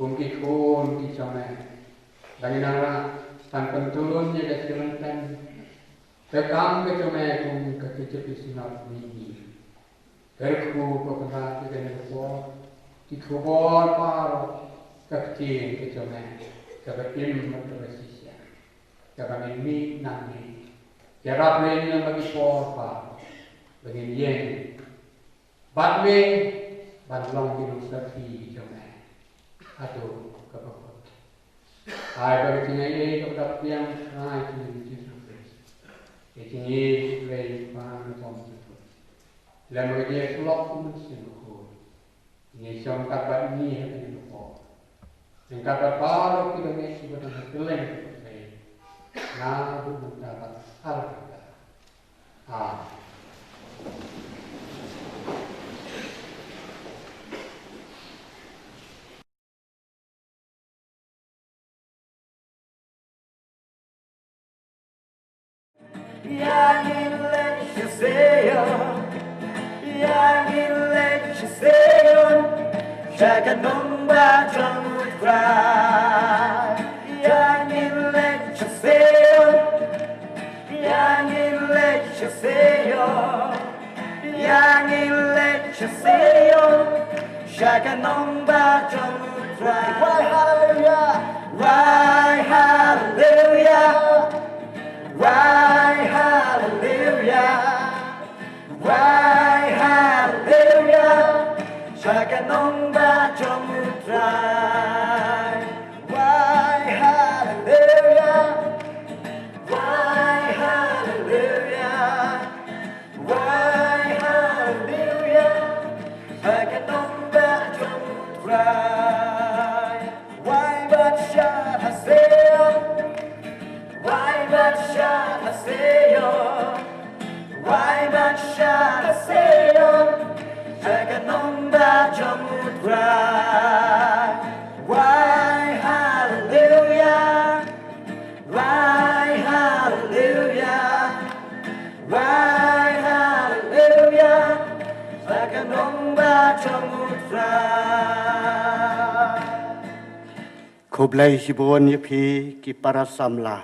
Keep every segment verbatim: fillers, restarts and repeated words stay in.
Kum ki khun ki jong me, ba ngin nang rah ban pyntulun ïa ka jingïalang, ka kam ka jong me kum ka kjati synod mih mih. Kyrkhu ko Kynrad ïa kane ka por, ki khubor baroh, ka ktien ka jong me, kaba im bad kaba shisha, kaba ngin mih nangne. Ïarap lem ïa ki por baroh, ba ngin ïeng bad me, ban long ki nongsakhi jong me haduh kaba kut. Ai ba ka jingaiei kaba dap biang ha ka jingim Jisu Khrist, ka jingim Blei Kpa jong ngi, lem bad ka jingïasyllok u Mynsiem Bakhuid, ngi shong ryngkat bad ngi ha kane ka por, ryngkat bad baroh kiba ngeit, kiba don ha kylleng ka pyrthei, naduh mynta bad har kata. Amen. Ïa ngin leit sha Zion, ïa ngin leit sha Zion, sha ka nongbah jong U Trai. Ïa ngin leit sha Zion, ïa ngin leit sha Zion, ïa ngin leit sha Zion, sha ka nongbah jong U Trai. Wai haleluya, wai haleluya, wai haleluya, wai haleluya, sha ka nongbah jong U Trai. Wai haleluya, wai haleluya, wai haleluya, sha ka nongbah jong U Trai. Wai ban shad ha Zion, wai ban shad ha Zion, wai ban shad ha Zion, sha ka nongbah jong U Trai. Wai haleluya, wai haleluya, wai haleluya, sha ka nongbah jong U Trai. Khublei shibun ïa phi ki para samla,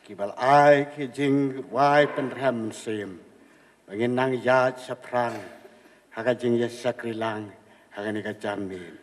kiba la ai ki jingwai pynrhem mynsiem, ba ngin nang ïaid shaphrang ha ka jingïashakri lang ha kane ka janmiet.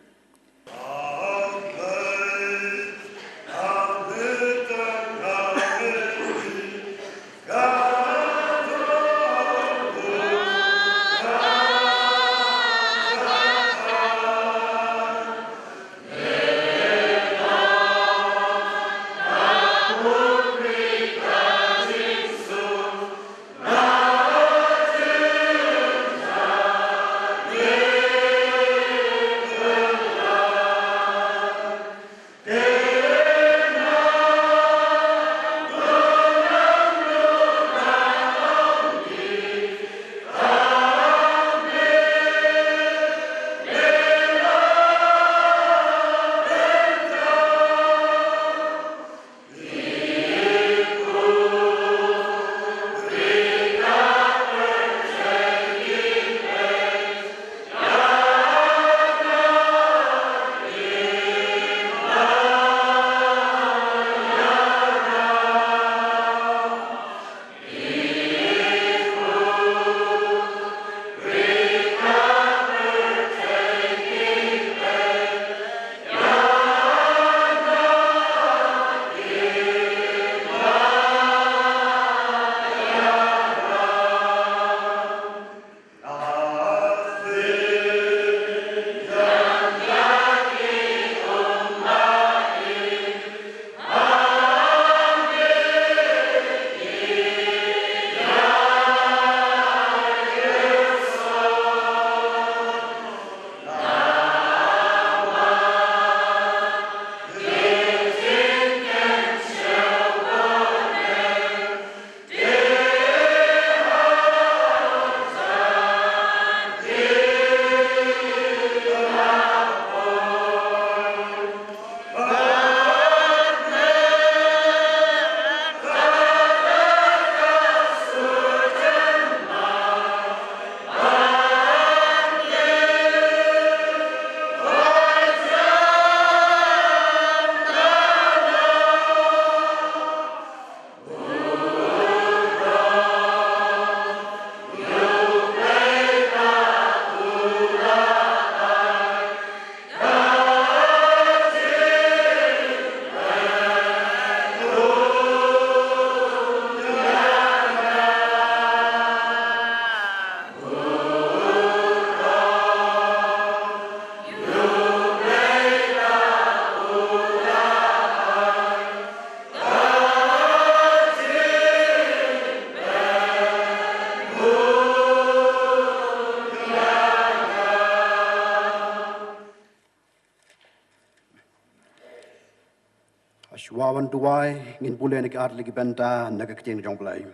Ban duwai, ngin pule na ki ar tylli ki bynta na ka ktien jong U Blei.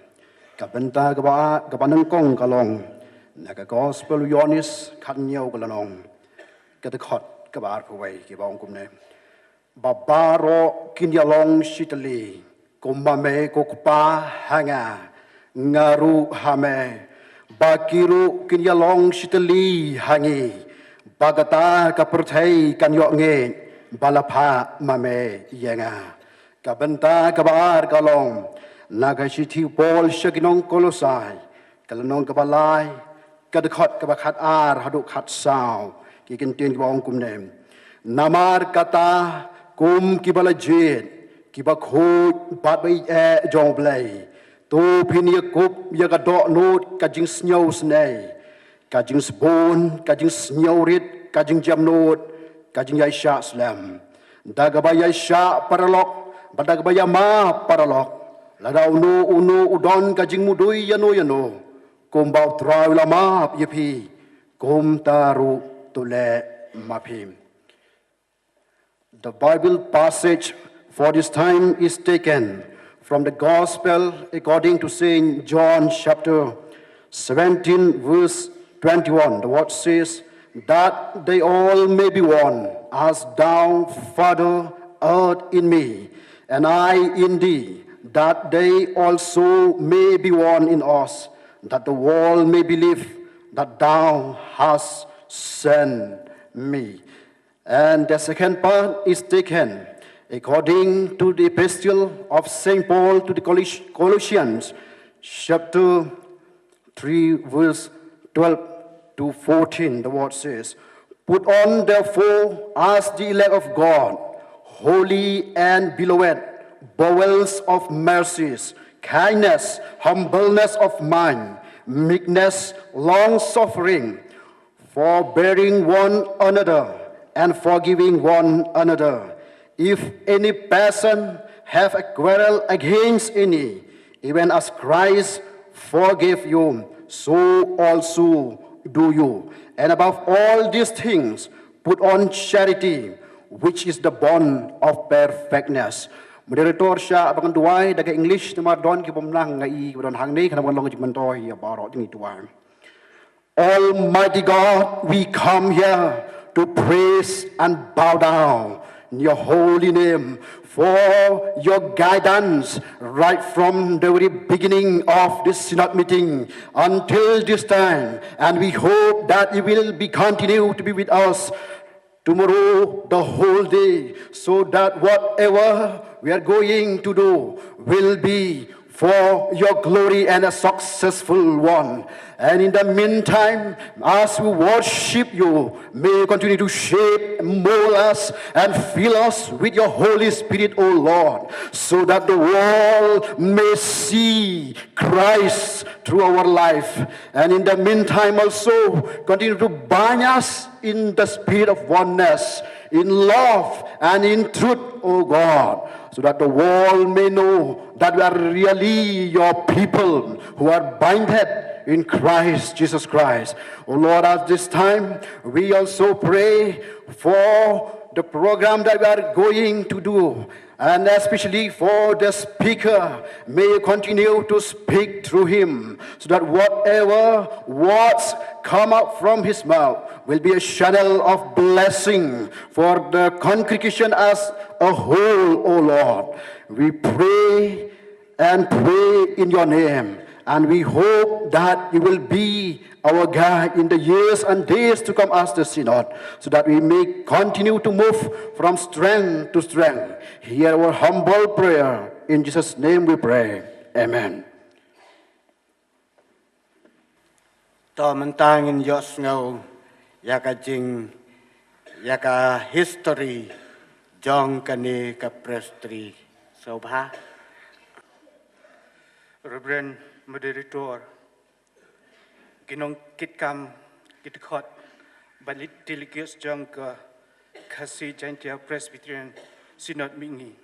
Ka bynta kaba, kaba nyngkong ka long na ka Gospel u Ïoannis khathynñiew ka lynnong, ka dkhot kaba arphew wei, kaba ong kumne: Ba baroh kin ïalong shitylli, kumba me ko Kpa ha nga, nga ruh ha me, ba ki ruh kin ïalong shitylli ha ngi, ba kata ka pyrthei kan ïoh ngeit ba la phah ma me ïa nga. Ka bynta kaba ar ka long na ka shithi u Paul sha ki nong Kolosai, ka lynnong kaba lai, ka dkhot kaba khatar haduh khatsaw, ki kyntien kiba ong kumne: Namar kata, kum kiba la jied, kiba khuid bad ba ïeit jong U Blei, to phin ïakup ïa ka dohnud ka jingsngewsynei, ka jingsbun, ka jingsngewrit, ka jingjemnud, ka jingïaishah slem, da kaba ïaishah paralok bad da kaba ïamap paralok. Lada uno uno u don ka jingmudui ïano ïano, kumba U Trai u la map ïa phi, kumta ruh to leh ma phi. The Bible passage for this time is taken from the Gospel according to Saint John, chapter seventeen, verse twenty-one. The word says, "That they all may be one, as thou, Father, art in me, and I in thee, that they also may be one in us, that the world may believe that thou hast sent me." And the second part is taken according to the epistle of Saint Paul to the Coloss-, Colossians, chapter three, verse twelve to fourteen. The word says, "Put on, therefore, as the elect of God, holy and beloved, bowels of mercies, kindness, humbleness of mind, meekness, long suffering, forbearing one another, and forgiving one another. If any person have a quarrel against any, even as Christ forgave you, so also do you. And above all these things, put on charity, which is the bond of perfectness." Moderator, shah ba ngan duwai da ka English, namar don ki bym nang ïa i ba don hangne, khnang ba kan long ka jingmyntoi ïa baroh. To ngin duwai. Almighty God, we come here to praise and bow down in your holy name for your guidance right from the very beginning of this synod meeting until this time. And we hope that you will be continue to be with us tomorrow, the whole day, so that whatever we are going to do will be for your glory and a successful one. And in the meantime, as we worship you, may you continue to shape, mold us, and fill us with your Holy Spirit, O Lord, so that the world may see Christ through our life. And in the meantime also, continue to bind us in the spirit of oneness, in love and in truth, O God, so that the world may know that we are really your people who are binded in Christ Jesus Christ. O Lord, at this time, we also pray for the program that we are going to do, and especially for the speaker, may you continue to speak through him, so that whatever words come out from his mouth will be a channel of blessing for the congregation as a whole, O Lord. We pray and pray in your name, and we hope that you will be our guide in the years and days to come as the synod, so that we may continue to move from strength to strength. Hear our humble prayer. In Jesus' name we pray. Amen. To mynta ngin ïohsngew ïa ka jing, ïa ka history jong kane ka presbytery. Sngewbha. Reverend Moderator, ki nongkitkam, ki dkhot bad delegates jong ka Khasi Jaintia Presbyterian Synod mihngi.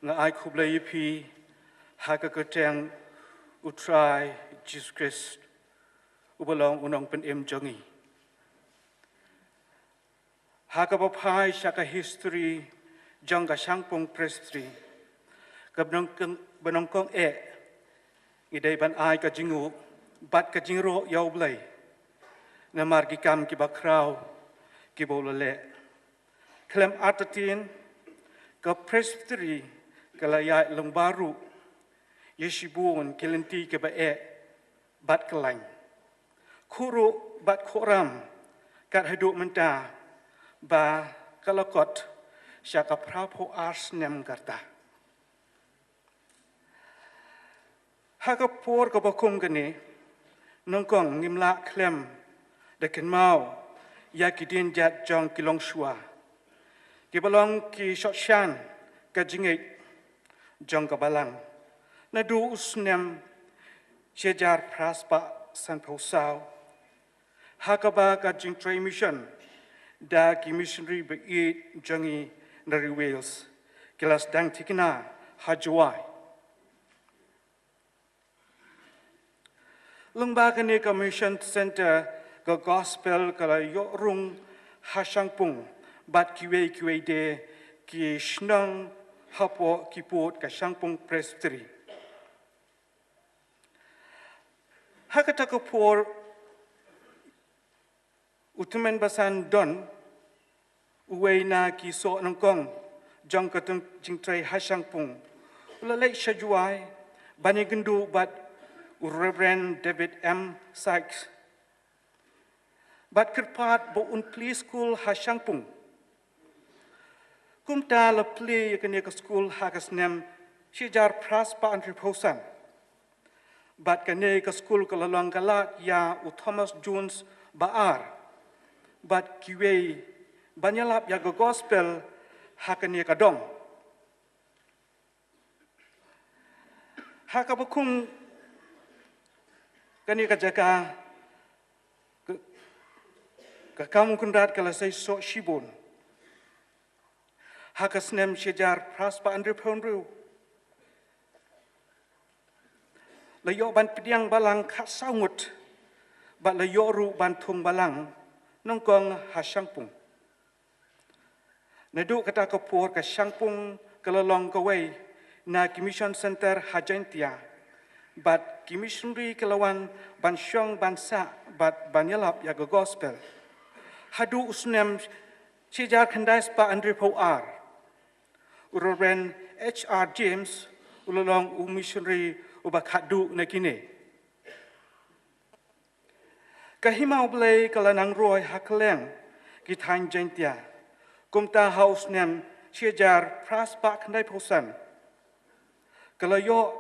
Nga ai khublei ïa phi ha ka kyrteng U Trai Jisu Khrist, uba long u nongpynim jong ngi. Ha kaba phai sha ka history jong ka Shangpung Presbytery. Ka ba nyngkong, ba nyngkong eh, ngi dei ban ai ka jingnguh bad ka jingïaroh ïa U Blei namar ki kam kiba khraw kiba u la leh. Khlem artatien, ka Presbytery ka la ïaid lyngba ruh ïa shibun ki lynti kiba eh bad kyllain, khuruh bad khuram, kat haduh mynta ba ka la kot sha ka phra phew ar snem ka rta. Ha ka por kaba kum kane, nyngkong ngim lah khlem da kynmaw ïa ki dienjat jong ki longshuwa, kiba long ki shohshan ka jingngeit jong ka Balang. Naduh u snem shi hajar phra spah san phew saw, ha kaba ka jingtrei mission da ki missionary ba ïeit jong ngi na ri Wales ki la sdang thikna ha Jowai. Lyngba kane ka Mission Centre, ka Gospel ka la ïoh rung ha Shangpung bad kiwei kiwei de ki shnong hapoh ki pud ka Shangpung Presbytery. Ha kata ka por, u Tymmen Basan Don, uwei na ki soh nyngkong jong ka jingtrei ha Shangpung, u la leit sha Jowai ban ïakynduh bad u Reverend David M Sykes bad kyrpad ba un plie skul ha Shangpung. Kumta la plie ïa kane ka skul ha ka snem shi hajar phra spah hynriew phew san. Bad kane ka skul ka la long ka lad ïa u Thomas Jones ba ar bad kiwei ban ïalap ïa ka Gospel ha kane ka dong. Ha kaba kum kane ka jaka, ka, ka kam u Kynrad ka la sei soh shibun. Ha ka snem shi hajar phra spah hynriew phew hynriew, la ïoh ban pdiang balang khatsaw ngut bad la ïoh ruh ban thung balang nyngkong ha Shangpung. Naduh kata ka por ka Shangpung ka la long kawei na ki Mission Centre ha Jaintia bad ki missionary ki la wan ban shong ban sah bad ban ïalap ïa ka Gospel. Haduh u snem shi hajar khyndai spah hynriew phew ar, u Reverend H R James u la long u missionary uba khatduh na kine. Ka hima U Blei ka la nang roi ha kylleng ki thaiñ Jaintia. Kumta ha u snem shi hajar phra spah khyndai phew san, ka la ïoh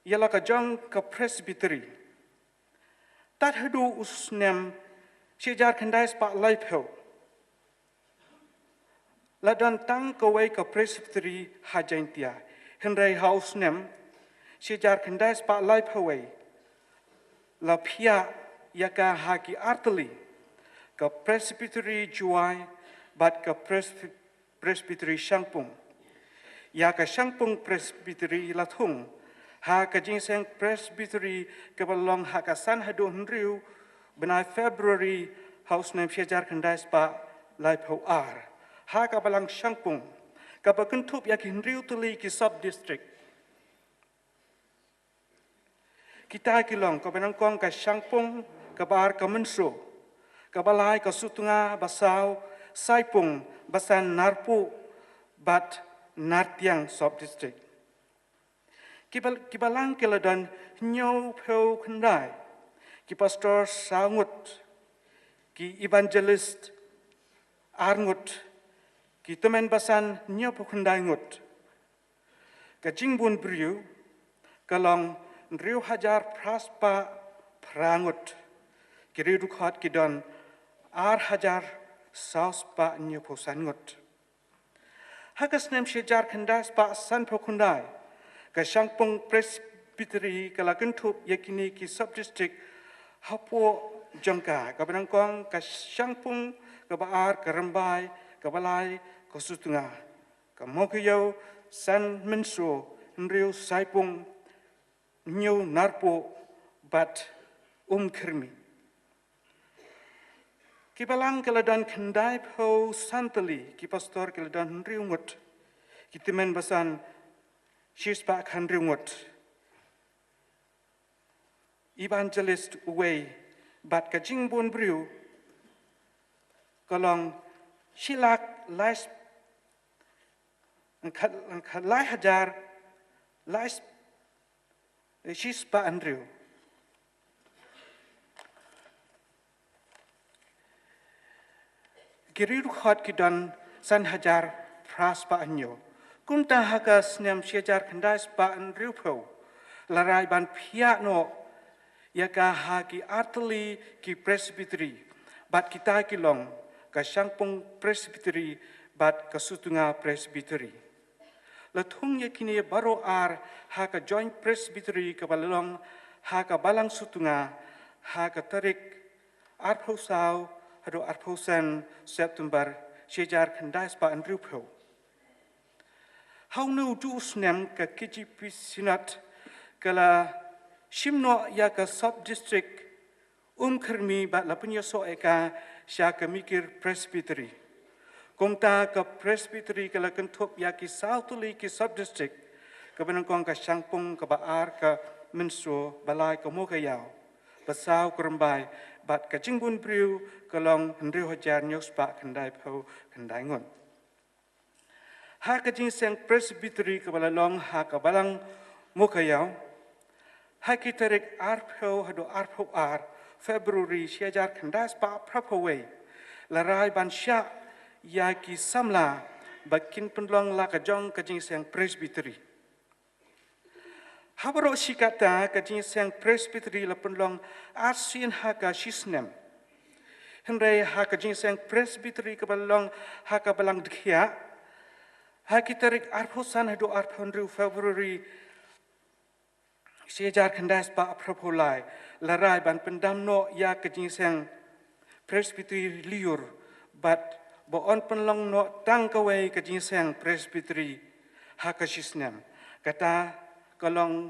ïa la ka jong ka Presbytery. Tad haduh u snem shi hajar khyndai spah lai phew, la don tang kawei ka Presbytery ha Jaintia, hynrei ha u snem shi hajar khyndai spah lai phew wei, la phiah ïa ka ha ki artylli, ka Presbytery Jowai bad ka Presby-, Presbytery Shangpung. Ïa ka Shangpung Presbytery la thung ha ka jingïaseng Presbytery kaba long ha ka san haduh hynriew bnai February ha u snem shi hajar khyndai spah lai phew ar, ha ka balang Shangpung, kaba kynthup ïa ki hynriew tylli ki sub-district. Kita ki long kaba nyngkong ka Shangpung, kaba ar ka Mynso, kaba lai ka Sutnga, ba saw Saipung, ba san Narpuh bad Nartiang sub-district. Ki ba, ki balang ki la don hynñiew phew khyndai, ki pastor saw ngut, ki evangelist ar ngut, ki tymmen basan hynñiew phew khyndai ngut. Ka jingbun briew ka long hynriew hajar phra spah phra ngut. Ki riewdukot ki don ar hajar saw spah hynñiew phew san ngut. Ha ka snem shi hajar khyndai spah san phew khyndai, ka Shangpung Presbytery ka la kynthup ïa kine ki sub-district hapoh jong ka, kaba nyngkong ka Shangpung, kaba ar ka Rymbai, kaba lai ka Sutnga, ka Mawkyrwat san Mynso, hynriew Saipung, hynñiew Narpuh bad Umkhyrmi. Ki balang ki la don khyndai phew san tylli, ki pastor ki la don hynriew ngut, ki tymmen basan shispah khathynriew ngut, evangelist uwei, bad ka jingbun briew ka long shi lak lai, khat, khat lai hajar lai, shispah hynriew. Ki riewdkhot ki don san hajar phra spah hynñiew. Kumta ha ka snem shi hajar khyndai spah hynriew phew, la rai ban phiah noh ïa ka ha ki artylli ki presbytery, bad kita ki long ka Shangpung Presbytery bad ka Sutnga Presbytery. La thung ïa kine baroh ar ha ka Joint Presbytery kaba la long ha ka Balang Sutnga ha ka tarik arphew saw haduh arphew san September shi hajar khyndai spah hynriew phew. Ha une u juh u snem ka K J P Synod ka la shim noh ïa ka sub district Umkhyrmi bad la pynïasoh ïa ka sha ka Mikir Presbytery. Kumta ka Presbytery ka la kynthup ïa ki saw tylli ki sub district, kaba nyngkong ka Shangpung, kaba ar ka Mynso, ba lai ka Mowkaiaw, ba saw ka Rymbai, bad ka jingbun briew ka long hynriew hajar hynñiew spah khyndai phew khyndai ngut. Ha ka jingïaseng Presbytery kaba la long ha ka Balang Mowkaiaw, ha ki tarik arphew haduh arphew ar February shi hajar khyndai spah phra phew wei, la rai ban shah ïa ki samla ba kin pynlong la ka jong ka jingïaseng Presbytery. Ha baroh shi katta ka jingïaseng Presbytery la pynlong arsien ha ka shi snem. Hynrei ha ka jingïaseng Presbytery kaba la long ha ka Balang Dkhiah, ha ki tarik arphew san haduh arphew hynriew February shi hajar khyndai spah phra phew lai, la rai ban pyndam noh ïa ka jingïaseng Presbytery Lyiur, bad ba yn pynlong noh tang kawei ka jingïaseng Presbytery ha ka shi snem. Kata ka long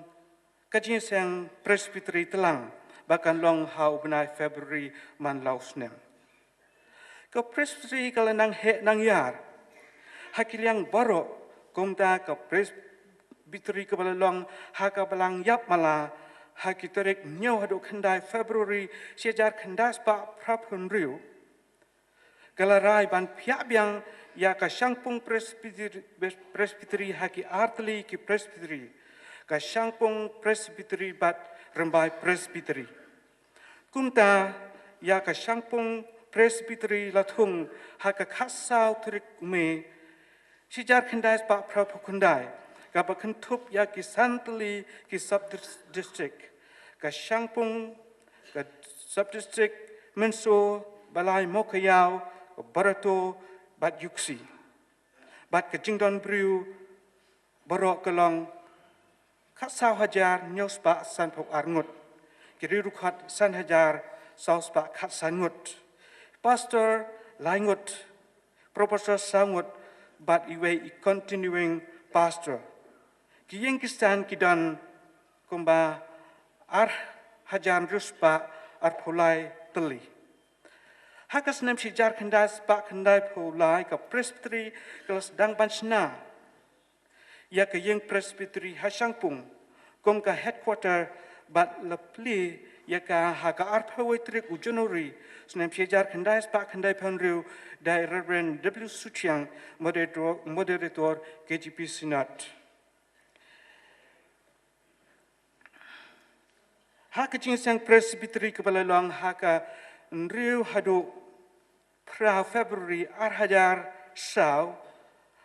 ka jingïaseng Presbytery Tlang, ba kan long ha u bnai February man la u snem. Ka Presbytery ka la nang heh nang ïar ha ki liang baroh, kumta ka Presbytery kaba la long ha ka Balang Ïapmala ha ki tarik hynñiew haduh khyndai February shi hajar khyndai spah phra phew hynriew, ka la rai ban phiah biang ïa ka Shangpung Presbytery, Presbytery ha ki artylli ki Presbytery, ka Shangpung Presbytery bad Rymbai Presbytery. Kumta ïa ka Shangpung Presbytery la thung ha ka khatsaw tarik u May shi hajar khyndai spah phra phew khyndai, kaba kynthup ïa ki san tylli ki sub dis-, district, ka Shangpung, ka sub district Mynso, ba lai Mowkaiaw, ka Barato bad Iooksi. Bad ka jingdon briew baroh ka long khatsaw hajar hynñiew spah san phew ar ngut, ki riewdkhot san hajar saw spah khatsan ngut, pastor lai ngut, professor saw ngut, bad iwei i continuing pastor. Ki ïing Khristan ki don kumba ar hajar hynriew spah arphew lai tylli. Ha ka snem shi hajar khyndai spah khyndai phew lai ka Presbytery ka la sdang ban shna ïa ka ïing Presbytery ha Shangpung kum ka headquarter, bad la plie ïa ka ha ka arphew wei tarik u January snem shi hajar khyndai spah khyndai phew hynriew da i Reverend W Suchiang, moderator, moderator K J P Synod. Ha ka jingïaseng Presbytery kaba la long ha ka hynriew haduh phra February ar hajar saw,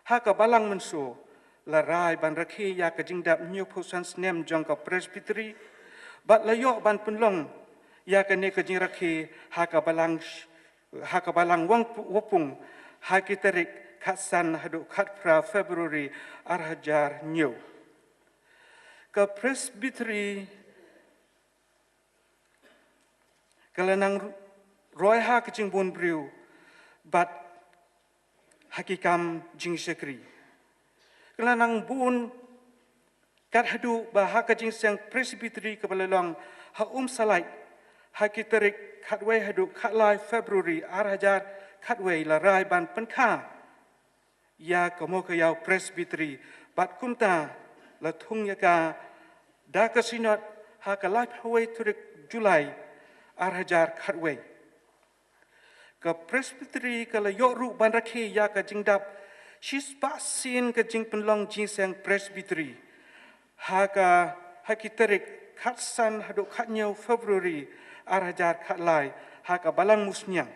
ha ka Balang Mynso, la rai ban rakhe ïa ka jingdap hynñiew phew san snem jong ka Presbytery, bad la ïoh ban pynlong ïa kane ka jingrakhe ha ka Balang sh-, ha ka Balang Wang-, Wapung, ha ki tarik khatsan haduh khatphra February ar hajar hynñiew. Ka Presbytery ka la nang roi ha ka jingbun briew bad ha ki kam jingshakri. Ka la nang bun kat haduh ba ha ka jingïaseng Presbytery kaba la long ha Umsalait, Ha ki tarik khatwei haduh khatlai February ar hajar khatwei la rai ban pynkha ïa ka Mowkaiaw Presbytery, bad kumta la thung ïa ka da ka Synod ha ka laiphew wei tarik July ar hajar khatwei. Ka Presbytery ka la ïoh ruh ban rakhe ïa ka jingdap shispah sien ka jingpynlong jingïaseng Presbytery ha ka, ha ki tarik khatsan haduh khathynñiew February ar hajar khatlai ha ka Balang Musniang.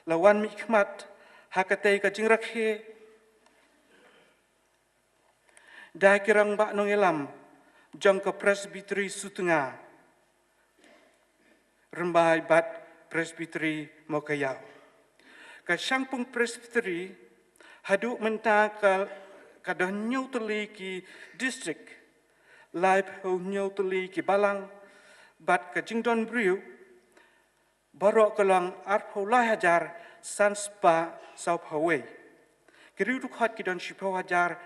La wan mihkhmat ha katei ka jingrakhe da ki rangbah nongïalam jong ka Presbytery Sutnga, Rymbai bad Presbytery Mowkaiaw. Ka Shangpung Presbytery haduh mynta ka, ka don hynñiew tylli ki district, laiphew hynñiew tylli ki balang, bad ka jingdon briew baroh ka long arphew lai hajar san spah sawphew wei. Ki riewdkhot ki don shiphew hajar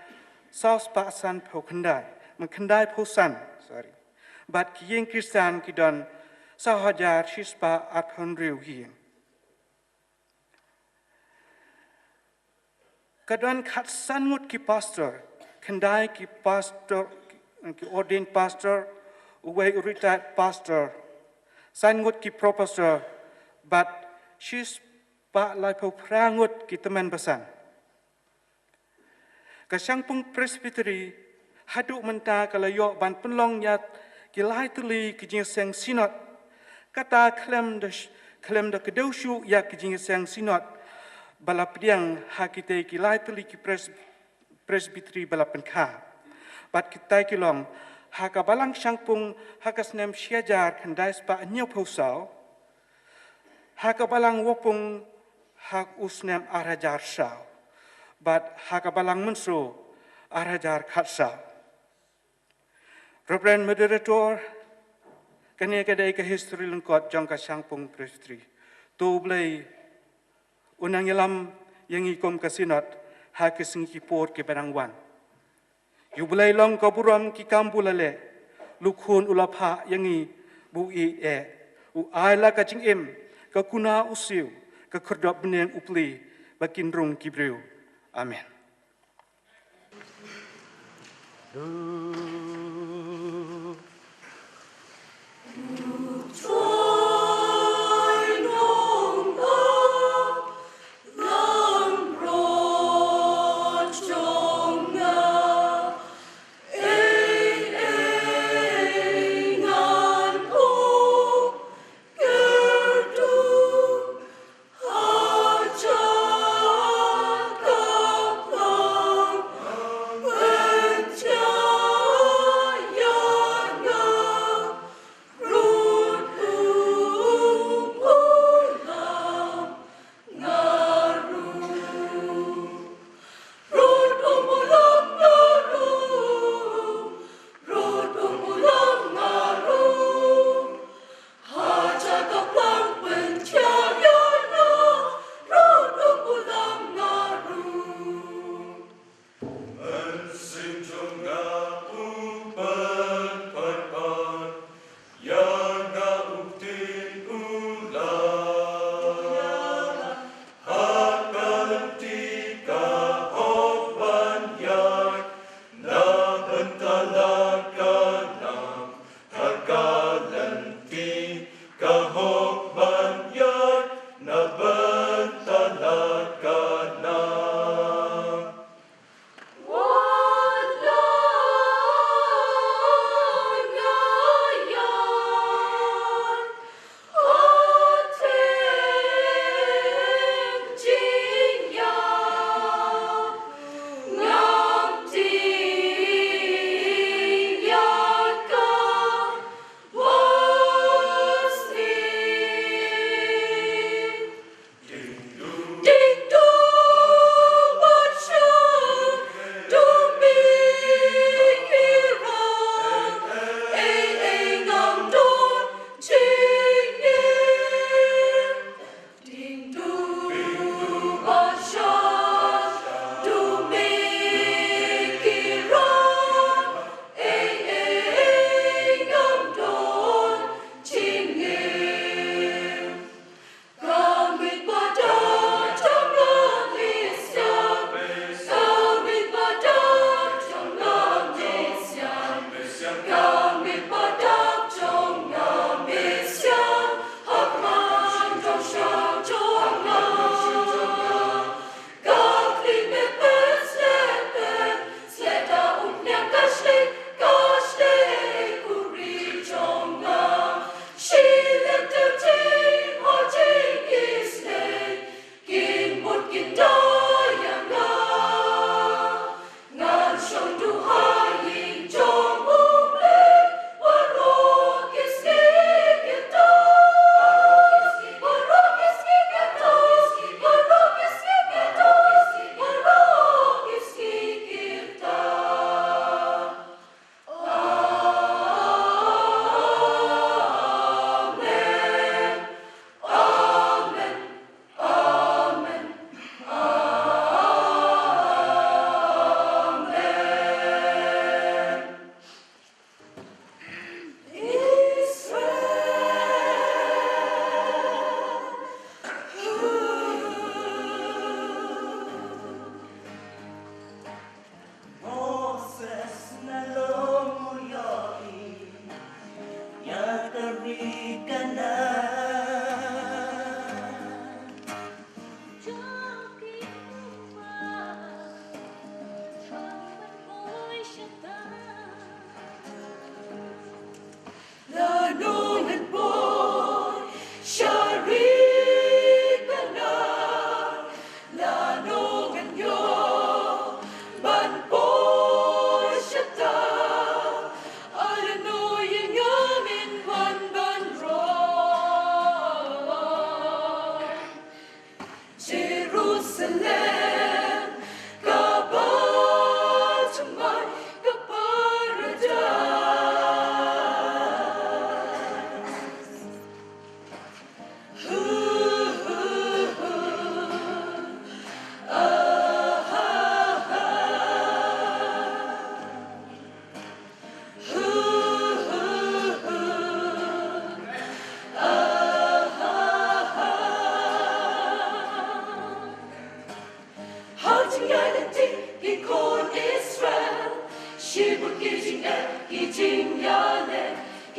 saw spah sanphew khyndai, man khyndai phew san, sorry. Bad ki ïing Khristan ki don saw hajar shispah arphew hynriew ïing. Ka don khatsan ngut ki pastor, khyndai ki pastor, ki ordained pastor, uwei u retired pastor, san ngut ki professor, bad shispah laiphew phra ngut ki tymmen basan. Ka Shangpung Presbytery haduh mynta ka la ïoh ban pynlong ïa ki lai tylli ki jingïaseng Synod. Kata khlem da sh-, khlem da kdew shuh ïa ki jingïaseng Synod ba la pdiang ha kitei ki lai tylli ki pres-, Presbytery ba la pynkha. Bad kitai ki long, ha ka Balang Shangpung ha ka snem shi hajar khyndai spah hynñiew phew saw, ha ka Balang Wapung ha u snem ar hajar saw, bad ha ka Balang Mynso ar hajar khatsaw. Reverend Moderator, kane ka dei ka history lyngkot jong ka Shangpung Presbytery. To U Blei un nang ïalam ïa ngi kum ka Synod ha ki sngi ki por kiba dang wan. Ïa U Blei long ka burom ki kam ba u la leh, la khun u la phah ïa ngi ba u ïeit eh, u ai la ka jingim, ka kuna u siew, ka khyrdop bneng u plie, ba kin rung ki briew. Amen.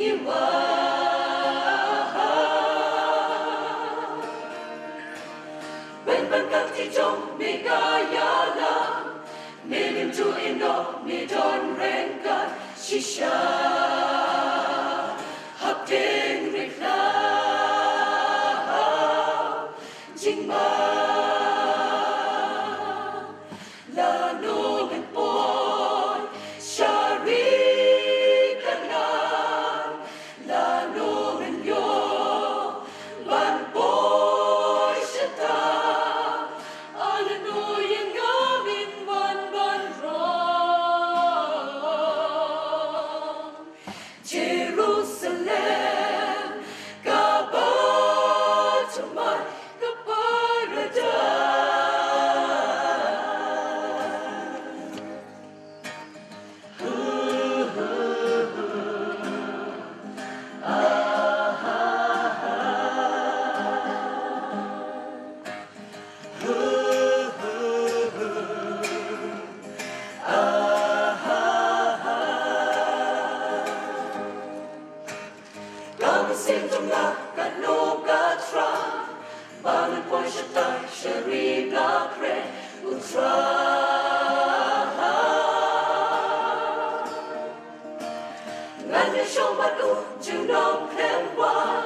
Iwa. Ban ban kang ti jong me ka ïalam. Me lim ju ino me don rengkat shisha. Hapdeng rikhlaw jingma. Lano ngan poi sha ri Kanaan. Lano ngan ïoh ban poi shata. Lano ïa nga min wan ban rong. Jerusalem, kaba thymmai ka paradais. Ka mynsiem jong nga katno ka thrang, ba ngan poi shatai sha ri Blakren, U Trai. Ngan ïa shong bad u junom khlem wai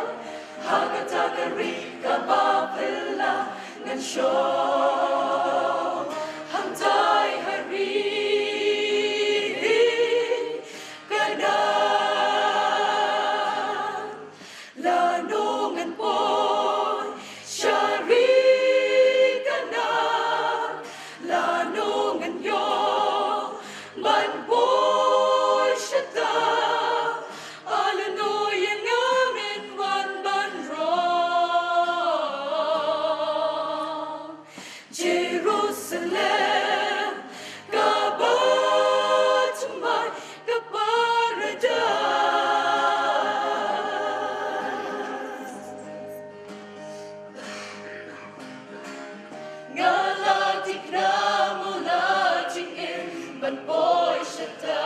ha kata ka ri kaba phylla. Ngan shong hangtai ha ri Kanaan. Lano ngan poi sha ri Kanaan. Lano ngan ïoh ban poi shata. Lano ïa nga min wan ban rong. Jerusalem, kaba thymmai ka paradais. Nga la thikna mo la jingim ban poi shata.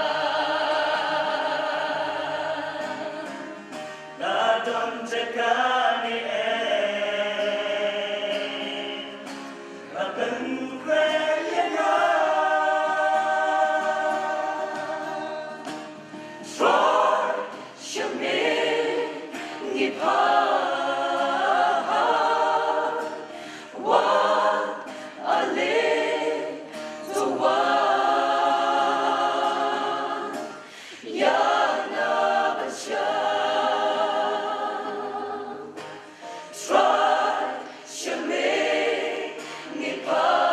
Nga don jaka ne em? Nga pynkreh ïa nga. Trai, sha me ngi phai. Wan, ale, to wan. Ïa nga ban shong. Trai, sha me ngi phai.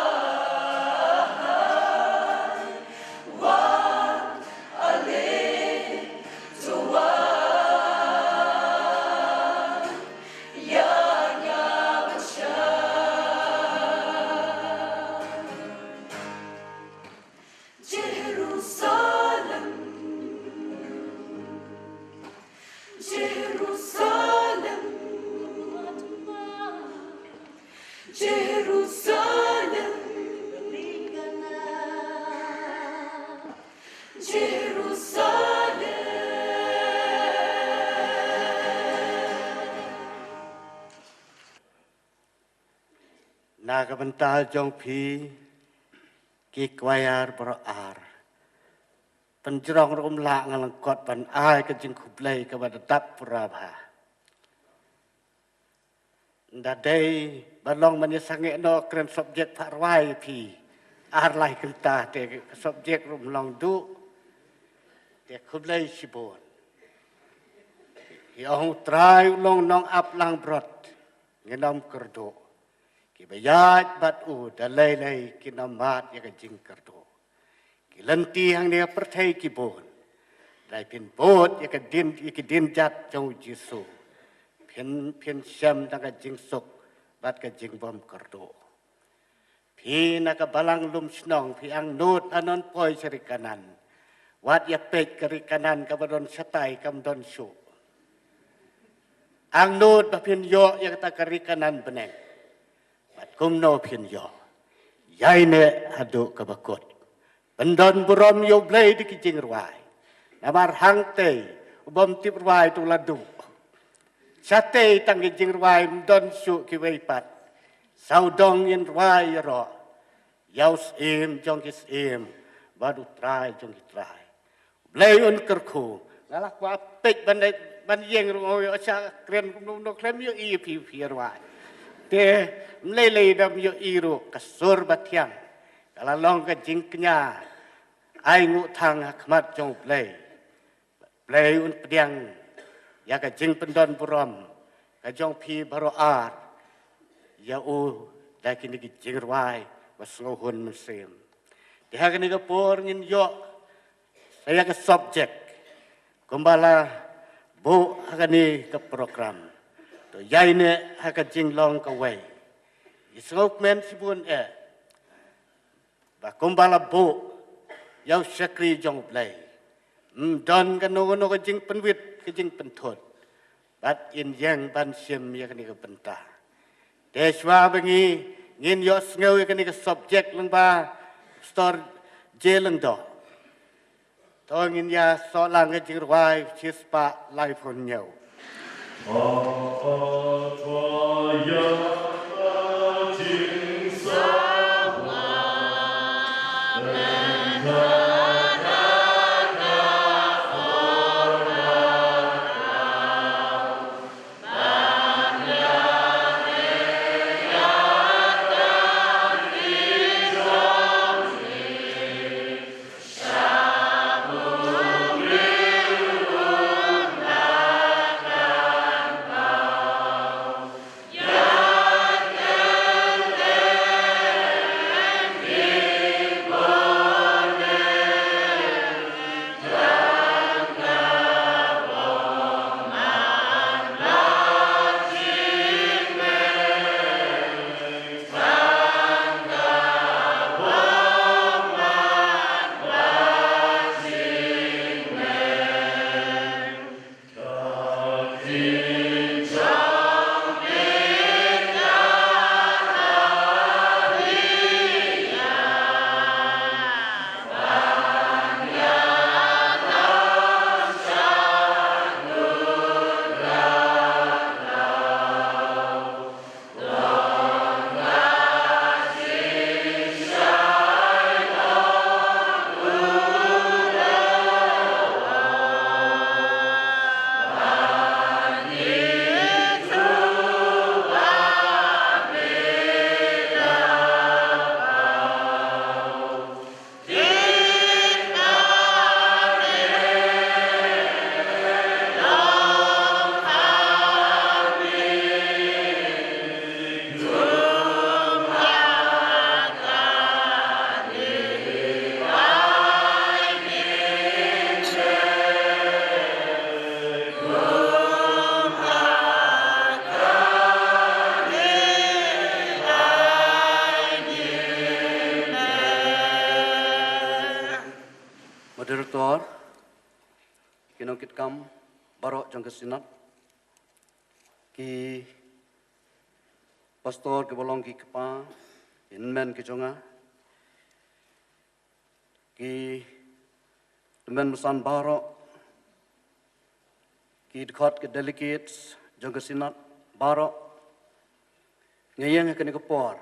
Wan, ale, to wan. Ïa nga ban shong. Jerusalem, Jerusalem, Jerusalem, Jerusalem. Na ka bynta jong phi ki kwaiar baroh ar, pynjrong ruh ym lah, nga lyngkot ban ai ka jingkhublei kaba da dap pura bha. Nda dei ba long ban ïa sangeh noh kren subject pha rwai phi ar lai kynta, te ka subject ruh ym long duh. Te khublei shibun. Ki ong U Trai u long nongap langbrot, ngin ym kyrduh. Kiba ïaid bad u da lei lei kin ym mad ïa ka jingkyrduh. Ki lynti hangne ha pyrthei ki bun. Dei phin bud ïa ka dien, ïa ki dienjat jong U Jisu. Phin, phin shem da ka jingsuk bad ka jingbym kyrduh. Phi na ka balang lum shnong, phi angnud haduh poi sha ri Kanaan. Wat ïa peit ka ri Kanaan kaba don shatai kam don shuh. Angnud ba phin ïoh ïa kata ka ri Kanaan bneng. Bad kumno phin ïoh? Ïaineh haduh kaba kut. Pyndon burom ïa U Blei da ki jingrwai. Namar hangtei u bym tip rwai tu la duh. Shatei tang ki jingrwai ym don shuh kiwei pat. Sawdong ngin rwai ïaroh ïa u Syiem jong ki syiem bad u Trai jong ki trai. Blei un kyrkhu. Nga la kwah peit ban dei, ban ïeng ruh, ïoh sha kren kumno kumno khlem ïohi phi phi rwai. Te ym lei lei da ym ïohi ruh ka sur ba thiang ka la long ka jingkñia. Ai nguh thang ha khmat jong u Blei. Blei un pdiang ïa ka jingpyndon burom ka jong phi baroh ar ïa u da kine ki jingrwai ba sngewhun mynsiem. Te ha kane ka por ngin ïoh sa ïa ka subject kumba la buh ha kane ka program. To ïaineh ha ka jinglong kawei. Ïa sngewkmen shibun eh ba kumba la buh ïa u shakri jong u Blei. Ym don kano kano ka jingpynwit ka jingpynthut. Bad in ïeng ban shim ïa kane ka bynta. Te shuwa ba ngi ngin ïoh sngew ïa kane ka subject lyngba Pastor J Lyngdoh. To ngin ïa soh lang ka jingrwai shispah laiphew hynñiew. Moderator, ki nongkitkam baroh jong ka Synod, ki pastor kiba long ki kpa, ki hynmen ki jong nga, ki tymmen basan baroh, ki dkhot ki delegates jong ka Synod baroh, nga ïeng ha kane ka por